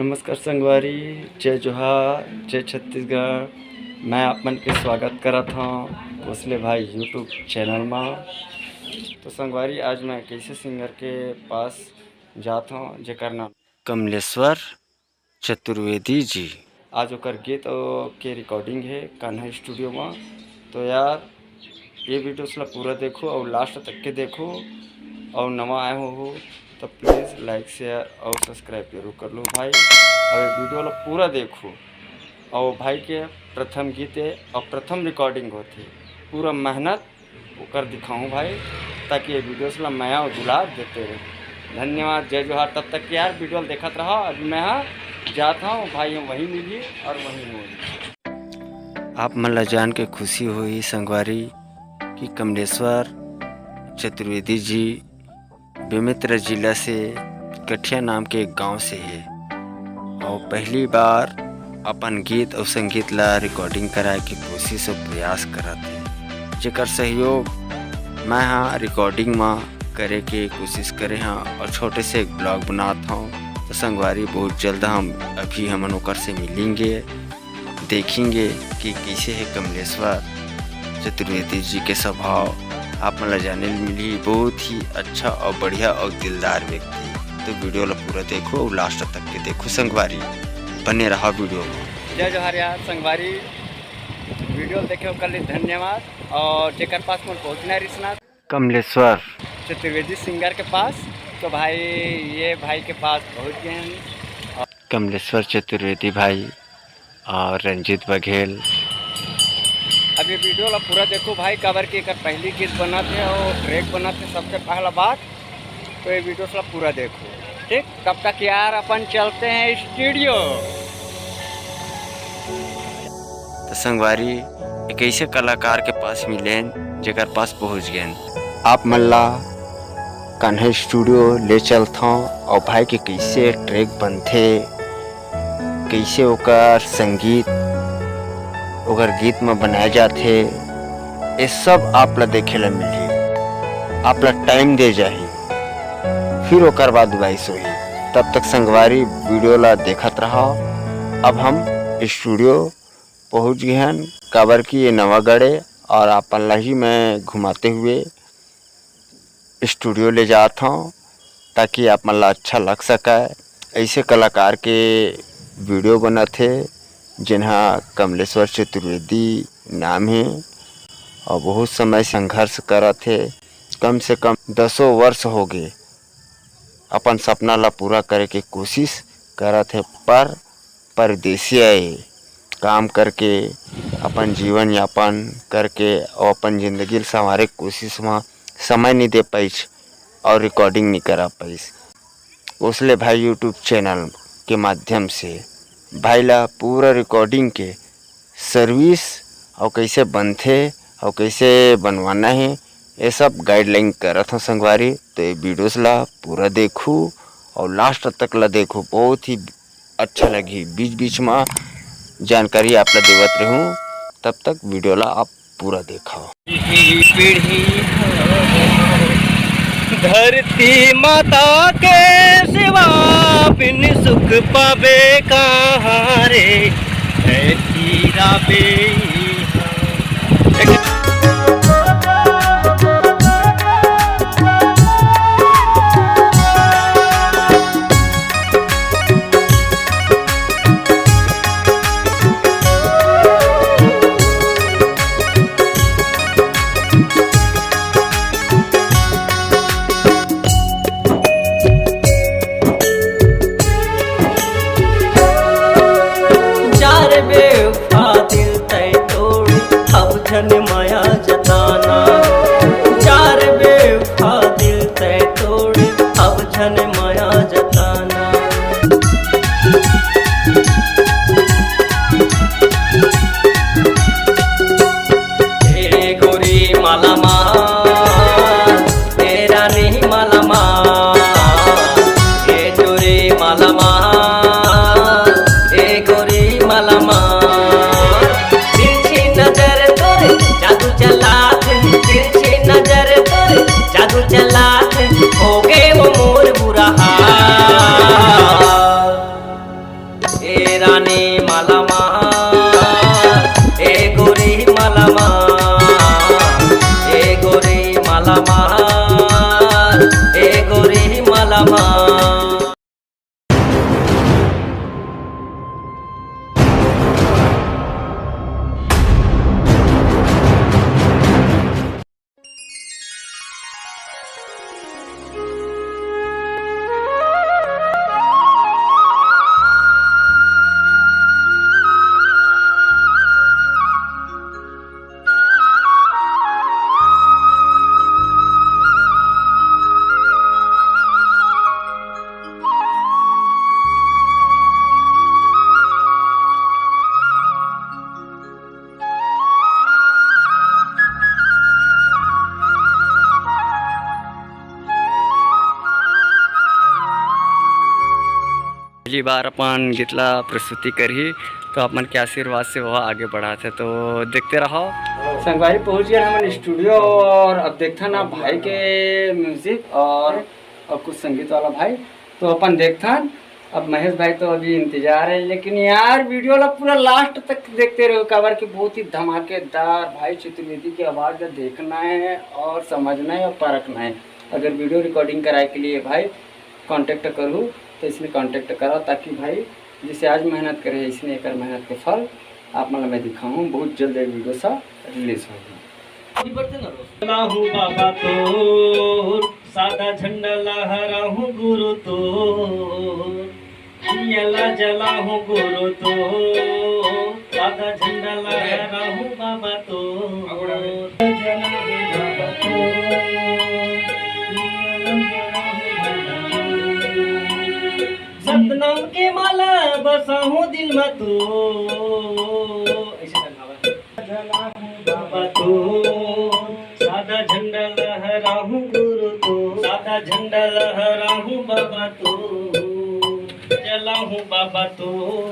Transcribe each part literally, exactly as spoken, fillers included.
नमस्कार संगवारी, जय जोहार, जय छत्तीसगढ़। मैं आप मन के स्वागत करत हौं कोसले भाई YouTube चैनल मा। तो संगवारी, आज मैं एक ऐसे सिंगर के पास जात हौं जेकर नाम कमलेश्वर चतुर्वेदी जी। आज ओकर गीत के रिकॉर्डिंग हे कान्हा स्टूडियो मा। तो यार, ये वीडियोस ला पूरा देखो और लास्ट तक के देखो, और नवा आए हो, हो तो प्लीज लाइक, शेयर और सब्सक्राइब जरूर कर लो भाई। और ये वीडियो ला पूरा देखो। और भाई के प्रथम गीत हे और प्रथम रिकॉर्डिंग होथे, पूरा मेहनत ओकर दिखाऊं भाई, ताकि ये वीडियोस ला मया और दुलार देते रहे। धन्यवाद, जय जोहार। तब तक के यार वीडियो ला देखत रहा। अभी मैं हा जात हौं भाई, हम वहीं मिली और वहीं होई। आप मन ला जान के खुशी होही संगवारी कि कमलेश्वर चतुर्वेदी जी बेमेतरा जिला से कठिया नाम के एक गांव से हे और पहली बार अपन गीत और संगीत ला रिकॉर्डिंग कराए के कोशिश और प्रयास करत हे, जेकर सहयोग मैं हा रिकॉर्डिंग मा करे के कोशिश करे हा और छोटे से एक ब्लॉग बनात हौं। तो संगवारी, बहुत जल्द हम अभी हमन ओकर से मिलेंगे, देखेंगे कि कैसे हे कमलेश्वर चतुर्वेदी जी के स्वभाव। आप मन ला जाने ल मिलही, बहुत ही अच्छा और बढ़िया और दिलदार व्यक्ति। तो वीडियो ला पूरा देखो और लास्ट तक के देखो संगवारी, बने रहा वीडियो में। जय जोहार यार संगवारी, वीडियो देखे ओकर लिए धन्यवाद। और जेकर पास मोर पहुँचना रिसना कमलेश्वर चतुर्वेदी सिंगर के पास, तो भाई ये भाई के पास पहुँच गए हैं। कमलेश्वर चतुर्वेदी भाई और रंजीत बघेल। अब ये वीडियो ला पूरा देखो भाई, काबर कि एकर पहली गीत बनत हे और ट्रैक बनत हे सबसे पहला बात, तो ये वीडियो ला पूरा देखो, ठीक? तब तक यार अपन चलते हैं स्टूडियो। तो संगवारी, एक ऐसे कलाकार के पास मिलेन जेकर पास पहुँच गएन। आप मन ला कान्हा स्टूडियो ले चलथौं और भाई के कैसे ट्रैक बनथे, कैसे ओकर संगीत ओकर गीत में बनाए जाथे, ये सब आप ला देखे ला मिलही। आप ला टाइम दे जाही, फिर ओकर बाद वॉइस होही। तब तक संगवारी वीडियो ला देखत रहा। अब हम स्टूडियो पहुँच गए हन, काबर कि ये नवागढ़ ए और आपन ला ही मैं घुमाते हुए स्टूडियो ले जात हौं, ताकि आप मन ला अच्छा लग सकय। ऐसे कलाकार के वीडियो बनत हे, जेन हा कमलेश्वर चतुर्वेदी नाम हे और बहुत समय संघर्ष करत हे। कम से कम दसों वर्ष हो गे अपन सपना ला पूरा करे के कोशिश करत हे, पर परदेसिया ए, काम करके अपन जीवन यापन करके अउ अपन जिंदगी ल संवारे के कोशिश म समय नइ दे पाइस अउ रिकॉर्डिंग नइ करा पाइस। ओसले भाई YouTube चैनल के माध्यम से भाई ला पूरा रिकॉर्डिंग के सर्विस अउ कइसे बनथे अउ कइसे बनवाना हे, ये सब गाइडलाइन करत हौं संगवारी। तो ये वीडियोस ला पूरा देखू अउ लास्ट तक ला देखू, बहुत ही अच्छा लगही। बीच बीच मा जानकारी आप ला देवत रहूं, तब तक वीडियो ला आप पूरा देखव। पीढ़ी धरती माता के सिवा बिन सुख पावे कहाँ रे, ऐसी राबे। जा रे बेवफा दिल तै तोड़, अब झन मया जताना। जा रे बेवफा दिल तै तोड़, अब झन मया जताना। ए गोरी माला माल, ए रानी माला माल, ए चोरी माला माल, ए गोरी माला माल। तिरछी नजर तोर जादू चलाथे, तिरछी नजर तोर जादू चलाथे, हो गे वो मोर बुरा हाल। बार अपन गीत ला प्रस्तुति करही, तो आप मन के आशीर्वाद से वो आगे बढ़ाथे। तो देखते रहो। संगवारी, पहुंच गए हमन स्टूडियो और अब देखथन ना भाई के म्यूजिक और, और कुछ संगीत वाला भाई। तो अपन देखथन। अब महेश भाई तो अभी इंतजार है, लेकिन यार वीडियो ला पूरा लास्ट तक देखते रहो, काबर कि बहुत ही धमाकेदार भाई चतुर्वेदी की आवाज़ ला देखना है और समझना है और परखना है। अगर वीडियो रिकॉर्डिंग कराए के लिए भाई कांटेक्ट करूँ तो इसमें कांटेक्ट करो, ताकि भाई जैसे आज मेहनत करे है इसने एकर मेहनत के फल आप मन ला मैं दिखाऊँ। बहुत जल्द ये वीडियो सा रिलीज होगी। रहूं बाबा तोर, सादा झंडा लहराहूं गुरु तोर, दिया ला जलाहूं गुरु तोर, सादा झंडा लहराहूं बाबा तोर। सतनाम के माला बसाहूं दिल में तोर। ऐसे चल बाबा। बाबा तोर, सादा झंडा लहराहूं गुरु तोर, सादा झंडा लहराहूं बाबा तोर, जलाहूं बाबा तोर।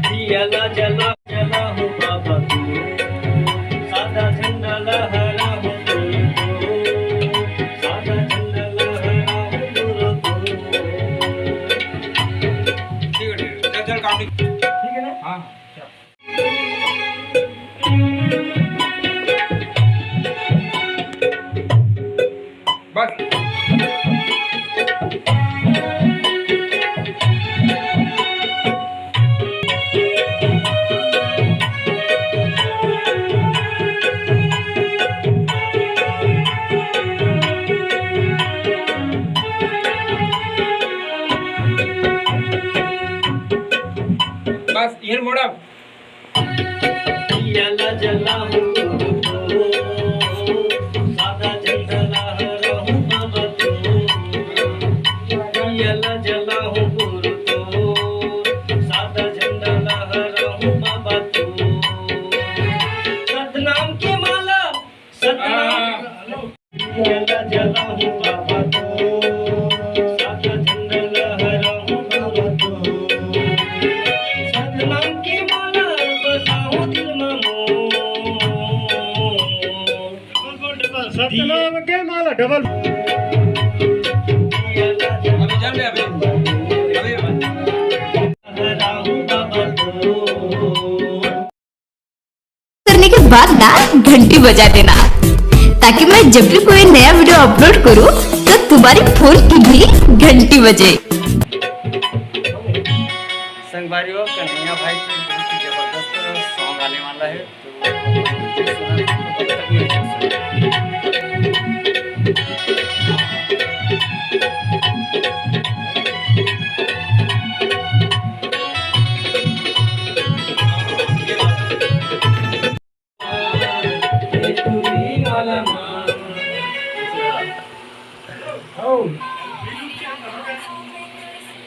दिया ला जला जलाहूं बाबा तोर, सादा झंडा लहराहूं तोर तोर, सादा झंडा लहराहूं तोर तोर। ठीक है, ठीक है। चल, चल, काम नहीं। ठीक है ना? हाँ, हाँ, चल। बस। बस, इहन मोड़ा। दिया ला जलाहूं गुरु तोर, सादा झंडा लहराहूं बाबा तोर। दिया ला जलाहूं गुरु तोर, सादा झंडा लहराहूं बाबा तोर। सतनाम के माला, सतनाम। हाँ। जला जलाहूं बाबा तोर, सादा झंडा लहराहूं बाबा तोर। सतनाम के माला बसाहूं दिल में मोर। सतनाम के माला डबल। अभी जान ले अभी। अभी। लहराहूं बाबा तोर। करने के बाद ना घंटी बजा देना, ताकि मैं जब भी कोई नया वीडियो अपलोड करूँ तो तुम्हारी फोन की भी घंटी बजे। संगवारी हो, कन्हैया भाई की बहुत ही जबरदस्त सॉन्ग आने वाला है, तो सुना, तो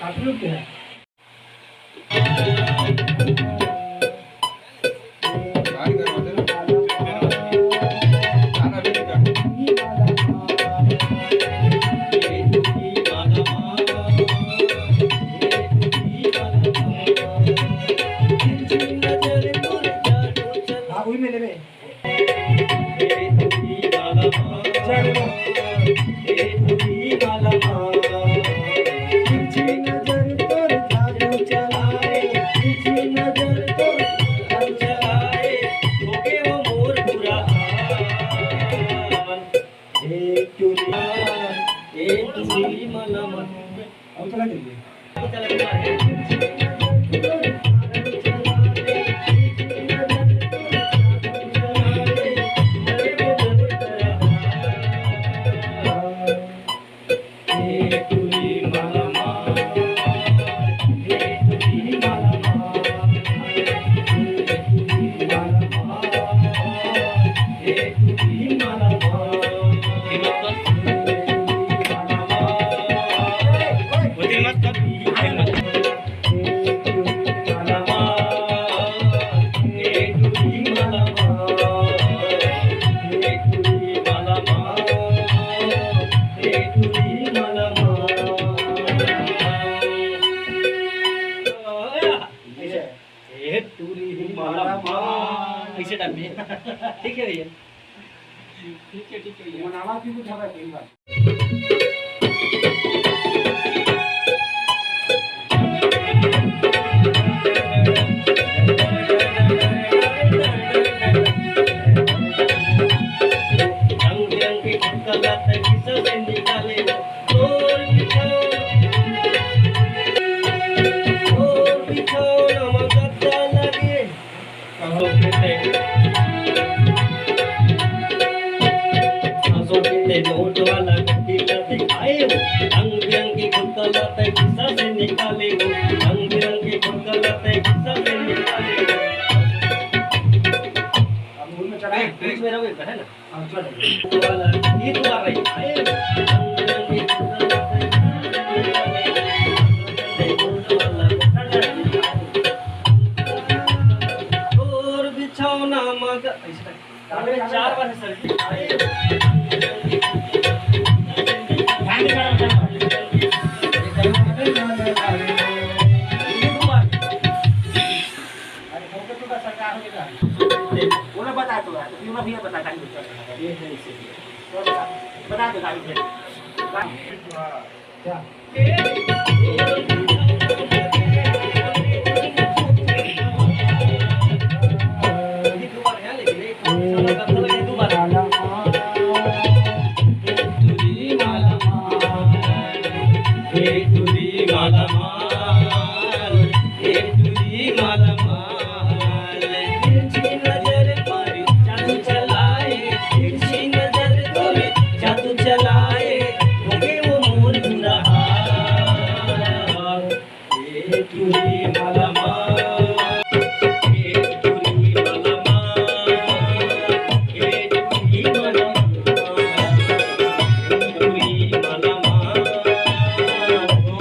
तब तक मैं हाँ, वही में लेवे। ठीक है भैया। ठीक है, ठीक है भैया। मनावा भी कुछ हवा, कोई बात। रंग बिरंग के गुलगुलात किसा से निकाले हो। तोर बिछौना, तोर बिछौना मा गद्दा लगे। सांसों के नोट वाला गद्दा दिखाए हो। रंग बिरंग के गुलगुलात किसा से निकाले हो। रंग बिरंग के गुलगुलात किसा से निकाले हो। अब मुंह में चढ़ाए, बीच में रहोगे, है ना? हाँ, चलो। ये दोबारा ही। और बिछौना मग-, ऐसे करके। चार बार है सर। ध्यान से गाना, ध्यान से। ये दोबारा। अरे, हमको तो बस सरकार हो गया। वो ना बता दो यार, तो क्यों ना भैया बता, गाड़ी में चल रहा है। ये है इसे। तो बता, बता दो गाड़ी में। क्या? तिरछी नजर तोरे जादू चलाए, तिरछी नजर तोरे जादू चलाए, होगे वो मोर बुरा हाल। ए टूरी वाला माँ, ए टूरी वाला माँ, ए टूरी वाला माँ, ए टूरी वाला माँ,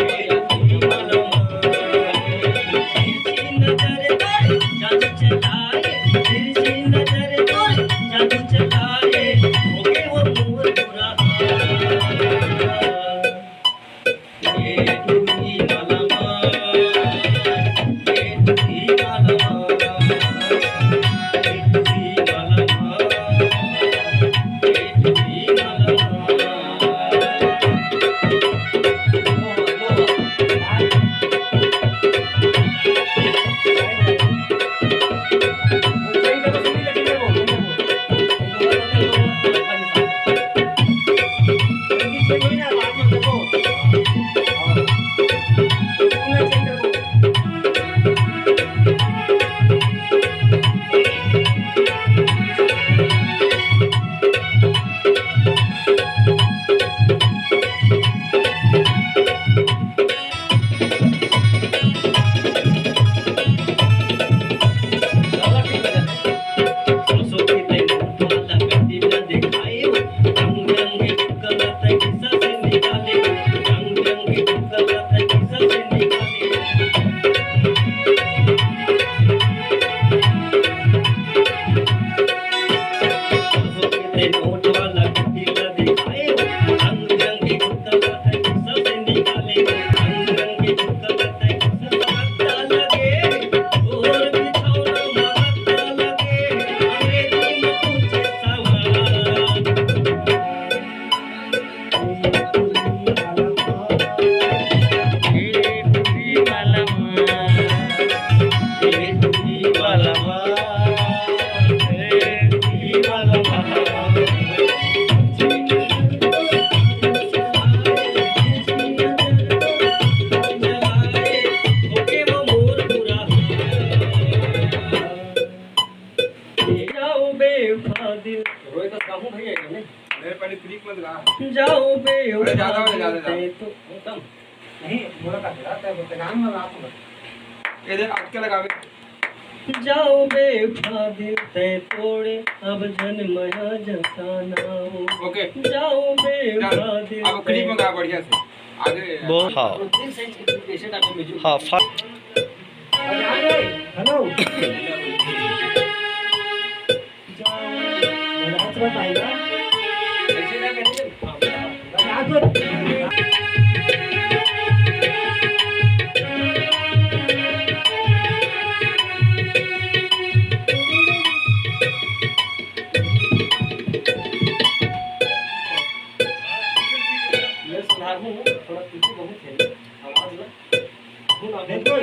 ए टूरी वाला माँ। तिरछी नजर तोरे जादू चलाए, तिरछी नजर तोरे जादू चलाए, होगे वो मोर बुरा हाल। ए टूरी वाला माँ, ए टूरी वाला माँ, ए टूरी वाला माँ, ए टूरी वाला माँ। जाओ बेवफा दिल। रोए तो गाहूं भैया, ये नहीं। मेरे पहले फ्री मत गा। जाओ अरे, ज्यादा हो, बेवफा ज्यादा, दिल ज्यादा। तै तो कम। नहीं, बोला था, बोला था, बोलते गाना में आप बोला। ये देख, अटके लगा बे। जाओ बेवफा दिल तै तोड़े, अब जन मया जताना हो। ओके। जाओ बेवफा चल, दिल अब क्लिप तै में गा बढ़िया से। आगे। बहुत, हाँ। तो दिल से expectation आपको music हाँ, फा- हेलो। सुधार हूँ, थोड़ा त्रुटि बहुत है आवाज में। हूँ ना, बिल्कुल।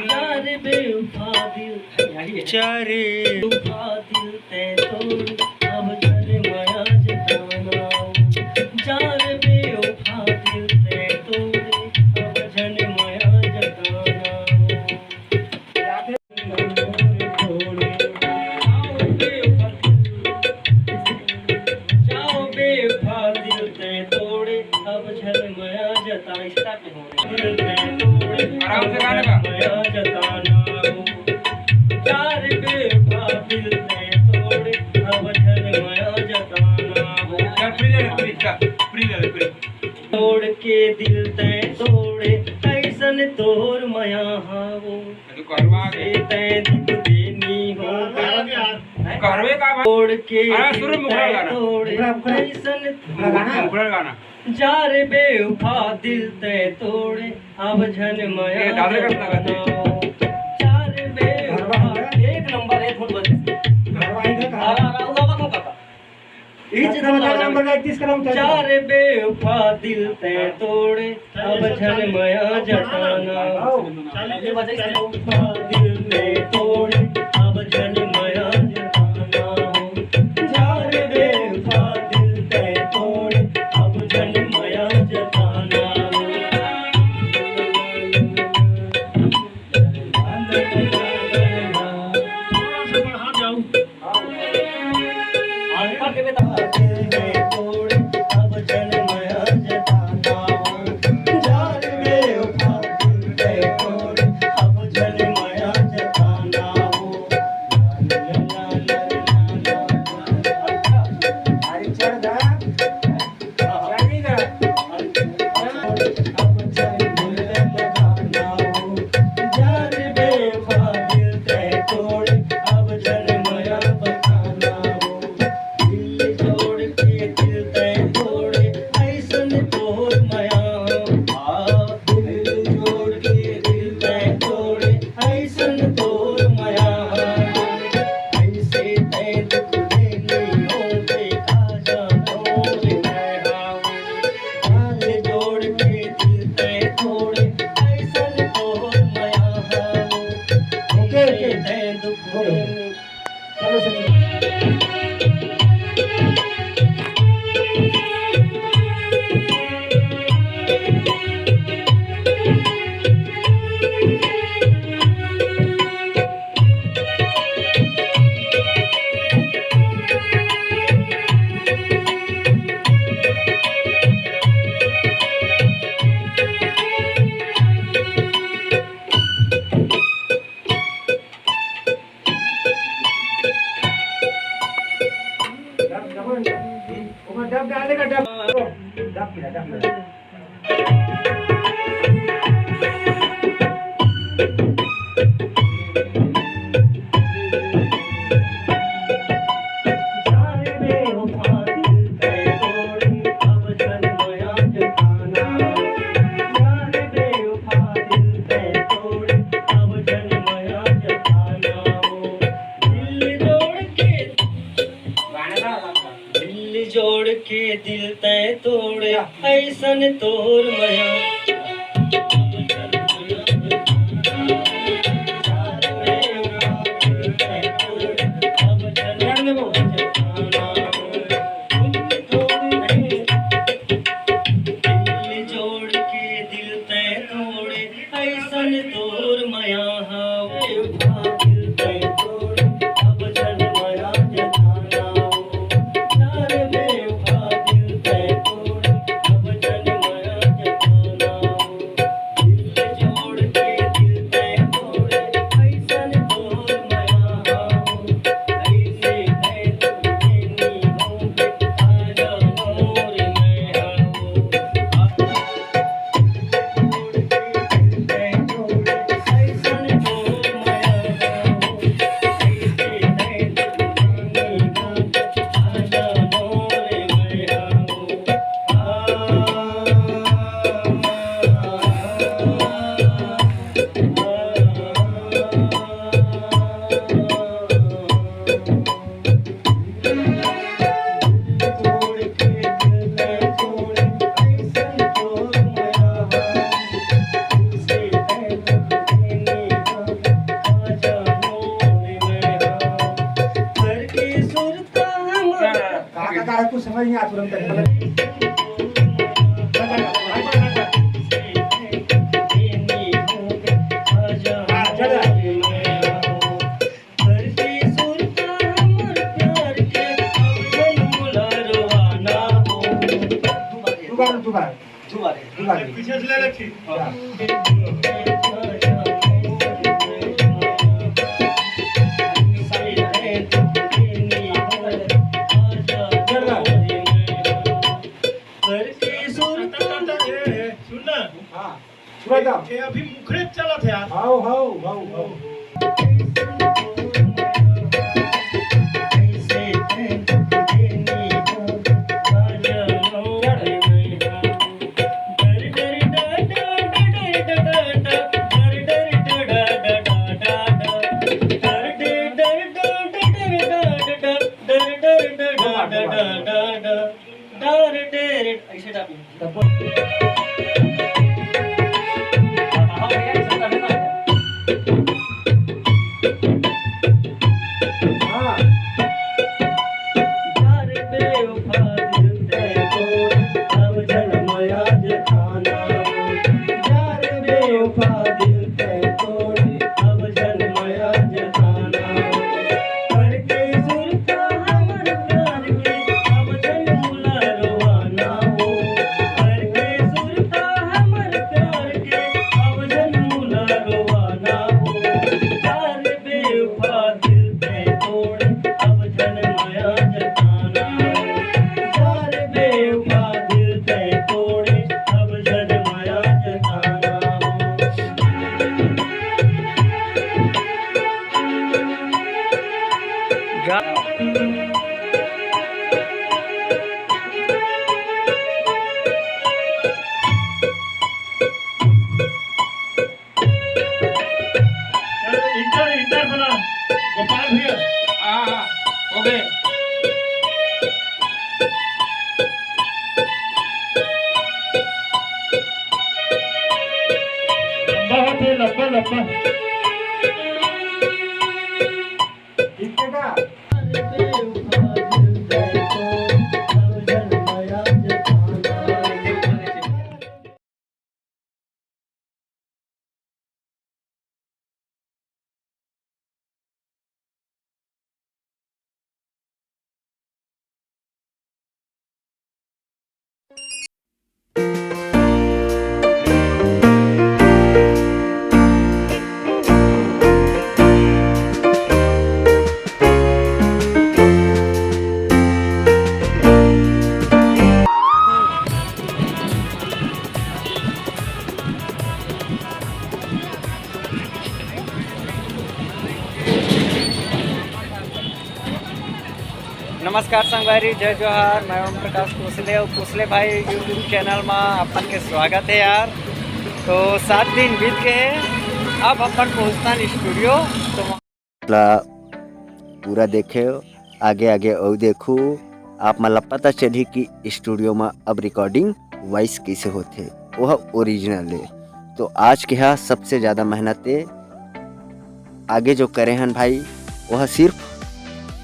यार बेवफा दिल, यही है। जा रे बेवफा दिल, तैं तोड़, अब झन मया जताना। जा रे बेवफा दिल, तैं तोड़, अब झन मया जताना। जाओ बेवफा दिल, तैं तोड़े, अब झन मया जताना। Start नहीं हो रहा। दिल तैं तोड़े, आराम से गाने का। मया जताना। जा रे बेवफा दिल तैं तोड़े, अब झन मया जताना। चल, free ले ले, free, चल, free ले ले, free। तोड़ के दिल तैं तोड़े, अइसन तोर मया हावो। अरे, करवा दे। से तैं दुख देनी हो। करवे का भाई? तोड़ के अरे, सुरू में मुखड़ा गाना। तोड़े, मुखड़ा, मुखड़ा। अइसन मुखड़ा गाना। जा रे बेवफा दिल तैं तोड़े, अब झन मया ए, दादरे का सुना गाते। जताना। जा रे बेवफा, एक नंबर है, फुल बजे। आ रहा, राहुल बाबा को पता। इस चीज में नंबर का इकतीस कलम था। जा रे बेवफा दिल तैं तोड़े, अब झन मया जताना। आओ। बेवफा दिल तैं तोड़े, अब झन मया जताना। जा रे बेवफा दिल तैं तोड़े, अब झन मया जताना। थोड़ा सा बढ़ा जाऊं। ओके, ओके। चलो, चलो। डब, डब, ओकर डब डाले का डब। डब किला, डब किला। दिल जोड़ के दिल तैं तोड़े, अइसन तोर मया। दिल जोड़ के दिल तैं तोड़े, अइसन तोर मया हावे। दिल तैं तोड़े, अब झन मया जताना। जा रे बेवफा दिल तैं तोड़े, अब झन मया जताना। दिल जोड़ के दिल तैं तोड़े, अइसन तोर मया हावे। अइसे तैं तोड़े, का, का, का, कुछ समझ नहीं आ तुरंत। हाँ, चल रहा। दोबारा, दोबारा। पीछे से ले ले, ठीक। हाँ। सुन ना। हाँ। ये अभी मुखड़े चलत हे यार। हाव, हाव, हाव, हाव। ऐसे टाइप में। इंटर, इंटर बना, गोपाल भैया। हाँ, हाँ, हो गए। लंबा होते, लंबा, लंबा। ठीक है का? नमस्कार संगवारी, जय जोहार। मैं ओम प्रकाश कोसले अउ कोसले भाई YouTube चैनल मा अपन के स्वागत हे यार। तो सात दिन बीत गए हे, अब अपन पहुँचतन स्टूडियो। तो ला पूरा देखे, आगे आगे अउ देखू, आप मन ला पता चलही कि स्टूडियो मा अब रिकॉर्डिंग वॉइस कइसे होथे, ओह ओरिजिनल ले। तो आज के हा सबसे ज्यादा मेहनत ए, आगे जो करे हन भाई, ओह सिर्फ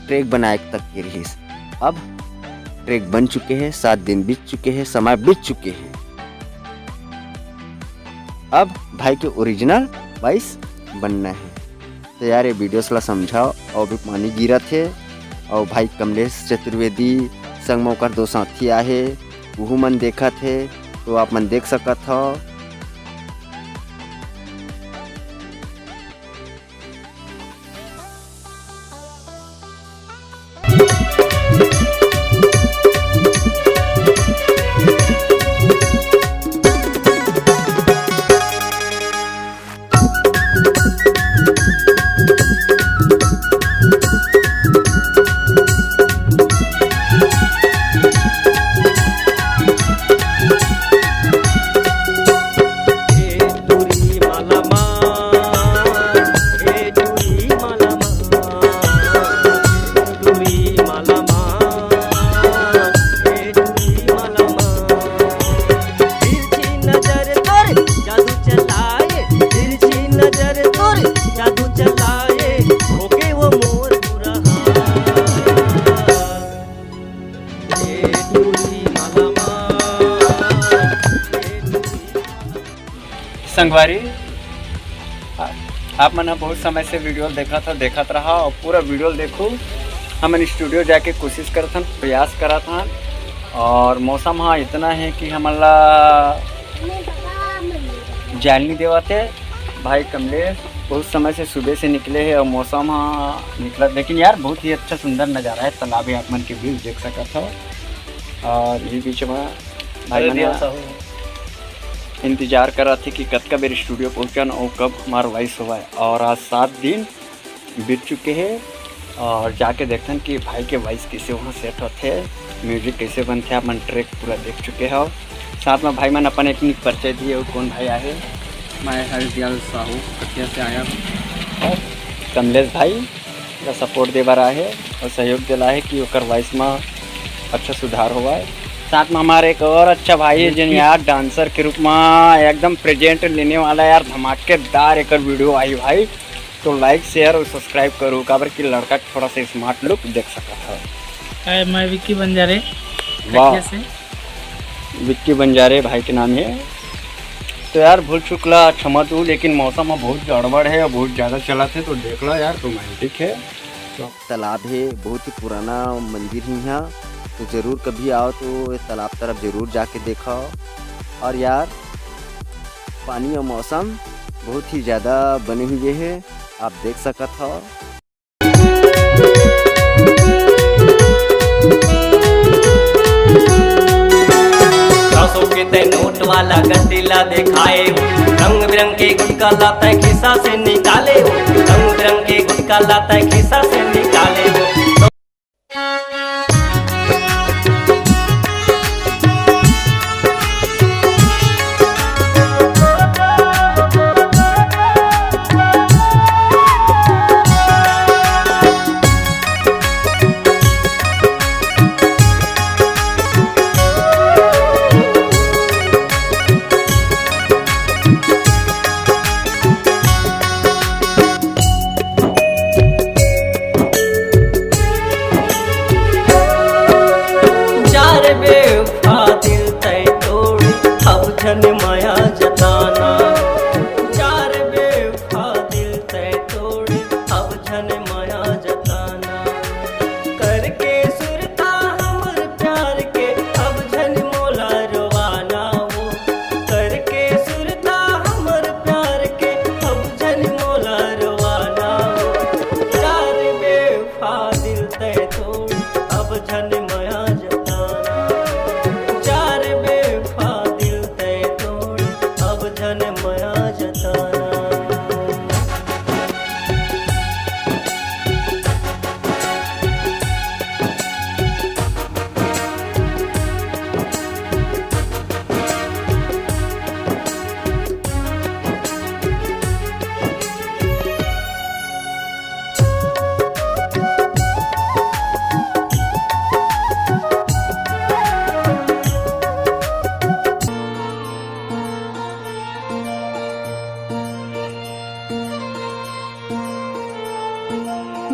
ट्रैक बनाए तक के रहिस। अब ट्रैक बन चुके हे, सात दिन बीत चुके हे, समय बीत चुके हे। अब भाई के ओरिजिनल वॉइस बनना हे। तो यार, ये वीडियोस ला समझाओ। अउ भी पानी गिरत हे, अउ भाई कमलेश चतुर्वेदी संग म ओकर दो साथी आहे, उहू मन देखत हे, तो आप मन देख सकत हव। संगवारी, आ-, आप मन ह बहुत समय से वीडियो देखत ह, देखत रहा और पूरा वीडियो देखू। हमन स्टूडियो जाके कोशिश करत हन, प्रयास करत हन और मौसम ह इतना है कि हमन ला जान नहीं देवत है। भाई कमलेश बहुत समय से सुबह से निकले है और मौसम ह निकला, लेकिन यार बहुत ही अच्छा सुंदर नज़ारा है, तालाब है, आप मन के view देख सकत हो। और ये बीच में भाई अरे मन देव ह साहू। इंतजार करत हे कि कतका बेर स्टूडियो पहुँचन और कब हमार वॉइस होवय। और आज सात दिन बीत चुके हे और जाके देखथन कि भाई के वॉइस कइसे वहाँ सेट होथे, म्यूजिक कइसे बनथे, आप मन ट्रैक पूरा देख चुके हो। साथ में भाई मन अपन एक निक परिचय दिए, अउ कौन भाई आहे? मैं हरीश दयाल साहू, कटिया से आया हूँ। कमलेश भाई ला सपोर्ट दे बर आए हे और सहयोग दिला हे कि ओकर वॉइस में अच्छा सुधार होवय। साथ में हमारे एक और अच्छा भाई है, जिन यार डांसर के रूप में एकदम प्रेजेंट लेने वाला है यार, धमाकेदार एकर वीडियो आई भाई। तो लाइक, शेयर और सब्सक्राइब करो, काबर कि लड़का के थोड़ा सा स्मार्ट लुक देख सकत हो। हाय, मैं विक्की बंजारे, वाह। कटिया से। विक्की बंजारे भाई के नाम है। तो यार भूल चुकला क्षमा तू, लेकिन मौसम ह बहुत गड़बड़ है और बहुत ज़्यादा चलत है, तो देख लो यार, रोमांटिक है। तालाब हे, बहुत ही पुराना मंदिर हे इहाँ, तो जरूर कभी आओ तो ये तालाब तरफ जरूर जाके देखो। और यार पानी और मौसम बहुत ही ज़्यादा बने हुए हे, आप देख सकत हो। दसों के तय नोट वाला गद्दी ला दिखाए हो, रंग बिरंग के गुटका ला तय खिस्सा से निकाले हो, रंग बिरंग के गुटका ला तय खिस्सा से निकाले हो। जा रे बेवफा दिल तै तोड़, अब झन माया जताना। जा रे बेवफा दिल तै तोड़, अब झन माया जताना। करके सुरता हमर प्यार के, अब झन मोला रोवाना वो। करके सुरता हमर प्यार के, अब झन मोला रोवाना वो। जा रे बेवफा दिल तै तोड़, अब झन माया जताना। जा रे बेवफा दिल तै तोड़, अब झन माया जताना।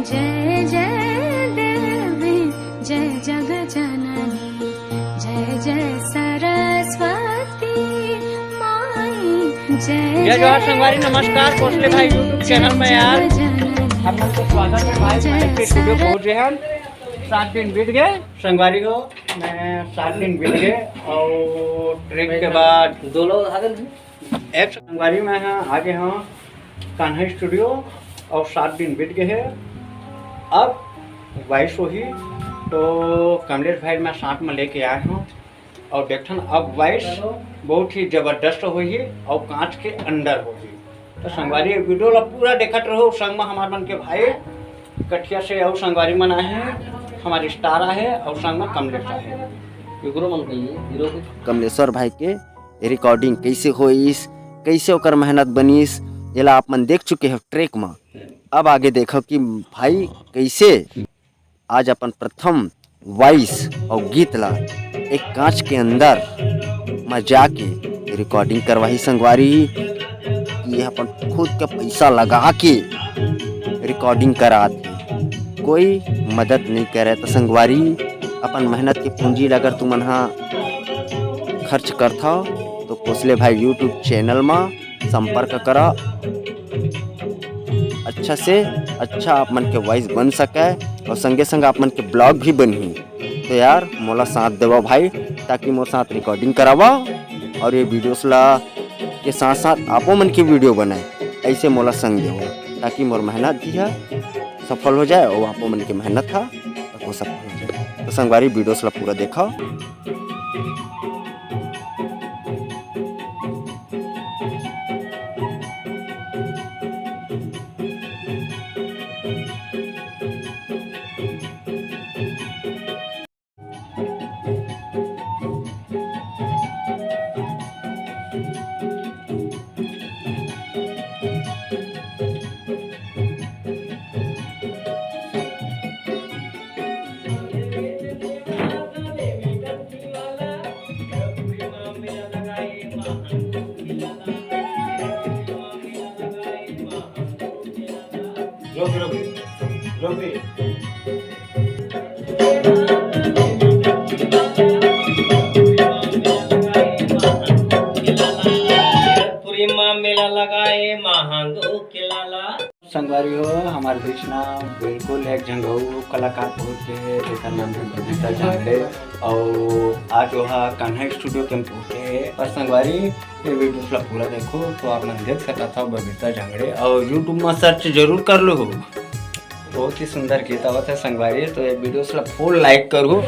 जय जय देवी, जय जग जननी, जय जय सरस्वती माई, जय जय जोहार संगवारी, नमस्कार। भोसले भाई YouTube चैनल में यार आप मन के स्वागत है भाई। मैं फिर स्टूडियो पहुंच गए हम। सात दिन बीत गए संगवारी हो, मैं सात दिन बीत गए और ट्रेक के बाद दो लोग आ गए। एक संगवारी मैं हाँ आगे हाँ कान्हा स्टूडियो और सात दिन बीत गए हैं। अब वॉइस होही तो कमलेश भाई मैं साथ में लेके आए हूँ और देखथन अब वॉइस बहुत ही जबरदस्त होही और कांच के अंदर होही। तो संगवारी वीडियो ला पूरा देखत रहो, संग में हमार मन के भाई कठिया से और संगवारी मन आए हैं, हमारे स्टार आए हैं और संग में कमलेश आए हैं। एकरो मन कहिए हीरो के कमलेश्वर भाई के रिकॉर्डिंग कैसे होइस, कैसे ओकर मेहनत बनिस, एला आप मन देख चुके हो ट्रैक में। अब आगे देखो कि भाई कैसे आज अपन प्रथम वॉइस और गीत ला एक कांच के अंदर में जाके रिकॉर्डिंग करवाही संगवारी, कि ये अपन खुद के पैसा लगा के रिकॉर्डिंग करात हे, कोई मदद नहीं करे। तो संगवारी, अपन मेहनत के पूंजी ला अगर तुमन हा खर्च करथव तो कोसले भाई YouTube चैनल मा संपर्क करा। अच्छा से अच्छा आप मन के वॉइस बन सके और संगे संग आप मन के ब्लॉग भी बनही। तो यार, मोला साथ देवा भाई, ताकि मोर साथ रिकॉर्डिंग करावा और ये वीडियोस ला के साथ साथ आपो मन के वीडियो बनाए, ऐसे मोला संग देवा, ताकि मोर मेहनत भी है सफल हो जाए और आपो मन के मेहनत हा तको सफल हो जाए। तो संगवारी, वीडियोस ला पूरा देखा। पूरी माँ मेला लगाए महांगो के लाला। संगवारी हो, हमार कृष्णा बिल्कुल एक झन अउ कलाकार पहुँच गए हे, जेकर नाम है बबीता झांगड़े। और आज वह कान्हा स्टूडियो के पहुँचे हे। और संगवारी, ये वीडियो ला पूरा देखो तो आप मन देख सकत हो बबीता झांगड़े, और YouTube में सर्च जरूर कर लो। बहुत ही सुंदर गीत आवत है संगवारी, तो ये वीडियो ला फुल लाइक करो।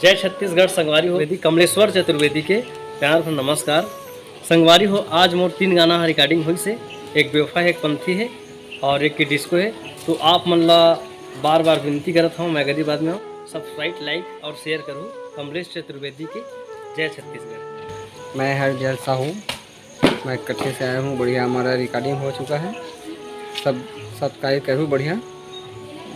जय छत्तीसगढ़ संगवारी हो, वेदी कमलेश्वर चतुर्वेदी के प्यार भरा नमस्कार। संगवारी हो, आज मोर तीन गाना ह recording होइस हे, एक बेवफा हे, एक पंथी हे और एक की डिस्को हे। तो आप मन ला बार बार विनती करत हूँ, मैं गरीब आदमी हूँ, subscribe, like और share करूँ कमलेश चतुर्वेदी के। जय छत्तीसगढ़। मैं हर जलसा हूँ, मैं कच्चे से आया हूँ, बढ़िया हमारा recording हो चुका है, सब subscribe करूँ, बढ़िया।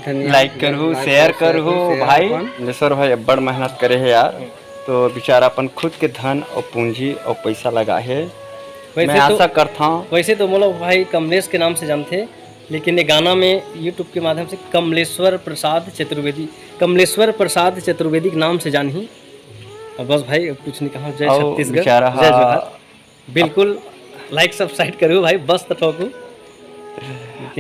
धन्यवाद। लाइक करू, Like शेयर करू, share करू। करू, share भाई अपन। कमलेश्वर भाई अब्बड़ मेहनत करे हे यार, तो बेचारा अपन खुद के धन और पूंजी और पैसा लगा हे। मैं वैसे तो आशा करता हूँ वैसे तो मोला भाई कमलेश के नाम से जानथे, लेकिन ये गाना में YouTube के माध्यम से कमलेश्वर प्रसाद चतुर्वेदी, कमलेश्वर प्रसाद चतुर्वेदी के नाम से जानही। और बस भाई, अब कुछ नहीं कहा। जय और छत्तीसगढ़, बेचारा जय जोहार। बिल्कुल, लाइक सब्सक्राइब करू भाई, बस तो ठोकू।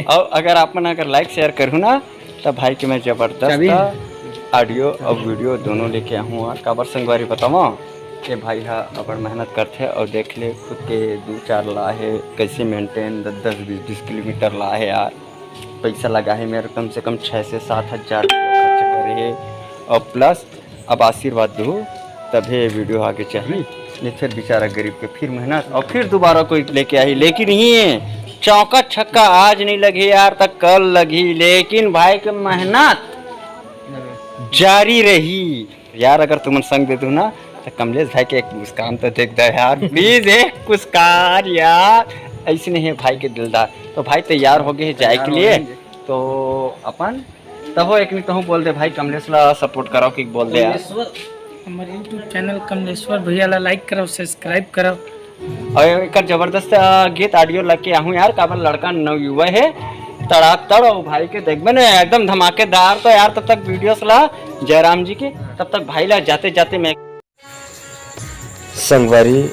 और अगर आप मन अगर लाइक शेयर करू ना, तो भाई के मैं चाबी? जबरदस्त ऑडियो और वीडियो दोनों लेके आहूँ। और काबर संगवारी बतावा, ये भाई हा अबड़ मेहनत करथे और देख ले खुद के दू चार ला हे, कैसे मेंटेन दस दस बीस बीस किलोमीटर ला हे यार। पैसा लगा हे मेरे कम से कम छः से सात हजार रुपया खर्च करे हे। और प्लस अब आशीर्वाद दू, तभे ये वीडियो आगे चाहिए, नहीं फिर बेचारा गरीब के फिर मेहनत और फिर दोबारा कोई लेके आही। लेकिन ये चौका छक्का आज नहीं लगे यार, तक कल लगी, लेकिन भाई के मेहनत जारी रही। यार अगर तुमन संग दे दू ना, तो कमलेश भाई के एक मुस्कान तो देख दे यार, प्लीज एक मुस्कान यार। ऐसे नहीं है भाई के दिलदार। तो भाई तैयार हो गए हैं जाए के लिए, तो अपन तहो एक नहीं तहो बोल दे भाई, कमलेश ला सपोर्ट कराओ कि बोल दे यार। हमर YouTube चैनल कमलेश्वर भैया ला लाइक करव, सब्सक्राइब करव। और एक जबरदस्त अ, गीत ऑडियो लग के आहूँ यार, काबर लड़का नवयुवा है, तड़ातड़ और भाई के देखबे ना एकदम धमाकेदार। तो यार तब तक वीडियोस ला जयराम जी के, तब तक भाई ला जाते जाते मैं संगवारी,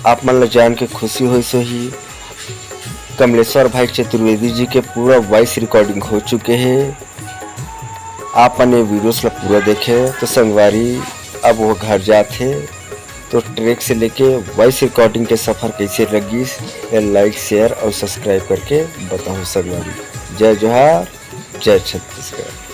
आप मन ल जान के खुशी होइस होही, कमलेश्वर भाई चतुर्वेदी जी के पूरा वॉइस रिकॉर्डिंग हो चुके हे। आप मन ये वीडियोस ल पूरा देखे तो संगवारी, अब वो घर जात हे तो ट्रैक से लेके वॉइस रिकॉर्डिंग के सफर कैसे लगिस, ये लाइक, शेयर और सब्सक्राइब करके बताओ संगवारी। जय जोहार, जय छत्तीसगढ़।